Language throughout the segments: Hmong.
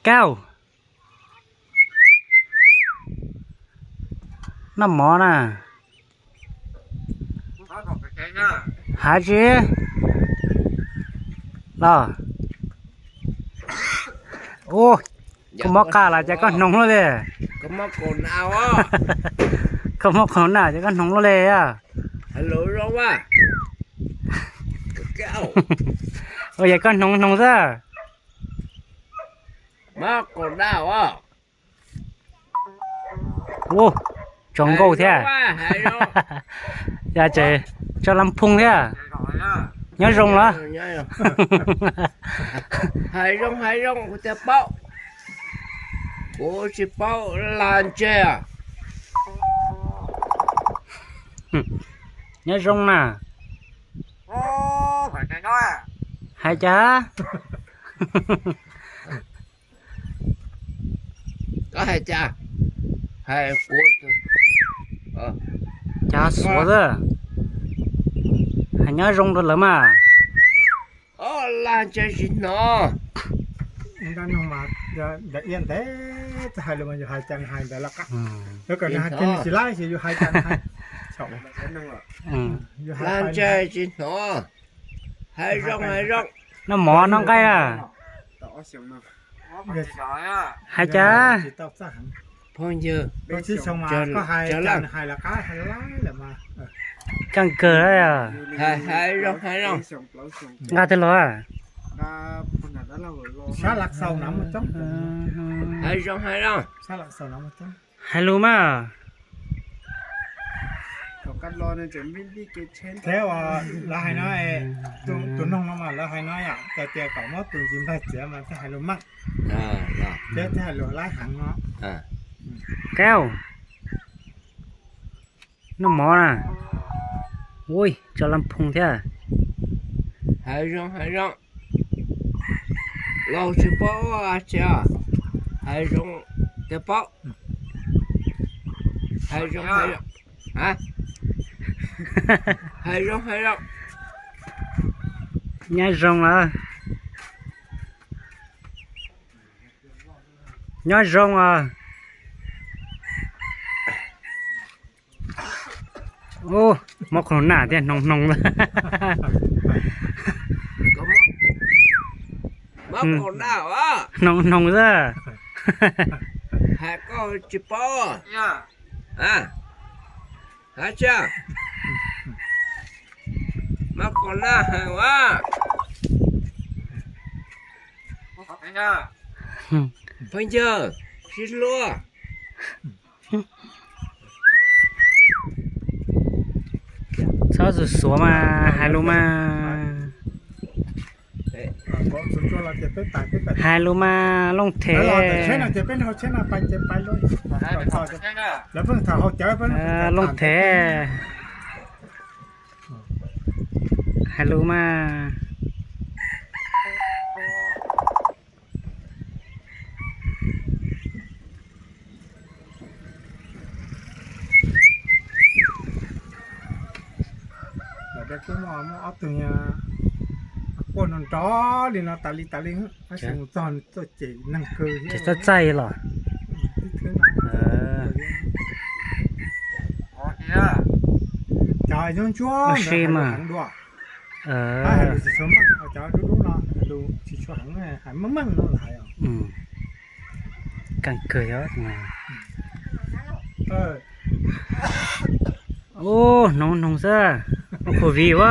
Kauj, noj mov na. Hais tsis los. Ua, koj mob qaj los ces koj hnoos luaj li. Koj mob qaj na ces koj hnoos luaj li. Ua, ces koj hnoos hnoos xwb. Ua, tsaus nkauj thiab. Yog tseem tso lab phooj thiab. Nyob zoo los? Hais zoo hais zoo kuv thiaj paub. Kuv tsis paub lag ntseg. Nyob zoo na. Hais cas? Koj hais cas? Hais kuv, cas suav xwb. Hais nyob zoo rau lawv mas. Lag ntseg tsis hnov. Nyob zoo mas, yog ntev ntev txawj hais lus mas yus hais cas hais ntawd los qab. Lawv kom nws hais kiag nws tsis laib ces yus hais cas hais. Lag ntseg tsis hnov. Hais zoo hais zoo. Noj mov noj nqaij a. Hais cas? Phooj ywg, koj hais cas hais los qab hais laib lawm mas. Kaj kawg. Hais zoo hais zoo. Nqa twg los? Sab Lav Xaus no muaj coob. Hais zoo hais zoo. Sab Lav Xaus no muaj coob. Hais lus mas. Thiab uas lawv hais no, tus noog no mas lawv hais no yom, tias kom muab tus ntsis nplaig txiav mas thiaj hais lus meej. Thiab thiaj hais lus laib heev no. Kauj, noj mov na. Ui, tso lab phooj thiab. Hais zoo hais zoo. Laus tsis paub tsi, hais zoo thiaj paub. Hais zoo hais zoo. Hais zoo hais zoo. Nyob zoo lawm. Nyob zoo os. Ub, mob qhoos na thiab hnoos hnoos. Hnoos hnoos xwb. Hais koj tsis paub. Hais tsis, mob qhoos na heev as. Phooj ywg, sib hlub. Txhob xuav xuav mas, hais lus mas. Hais lus mas Looj Thev. Looj Thev. Hais lus mas. Ob tug quaj no nrov li no tas li tas li, tab sis mus txog tuaj ces neeg kawg thiab. Txaij txaij los. Cov ntsuab ntsuab mas. Hais lus tsis tshua meej, cov dub dub no hais lus tsis tshua heev, hais meej meej no lawm hais os. Keej kawg os. Ub, hnoos hnoos xwb, ua COVID as.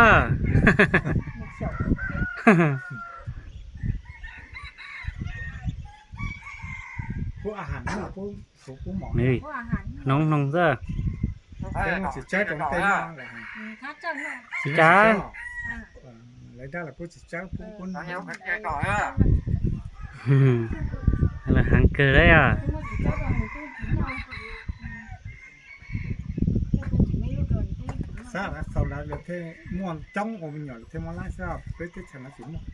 Hnoos hnoos xwb. Tsis cas. Heev kawg li os. Xav xaus lawv thiaj muaj coob ua me nyuam lawv thiaj muaj laib xwb, peb teb chaws no tsis muaj.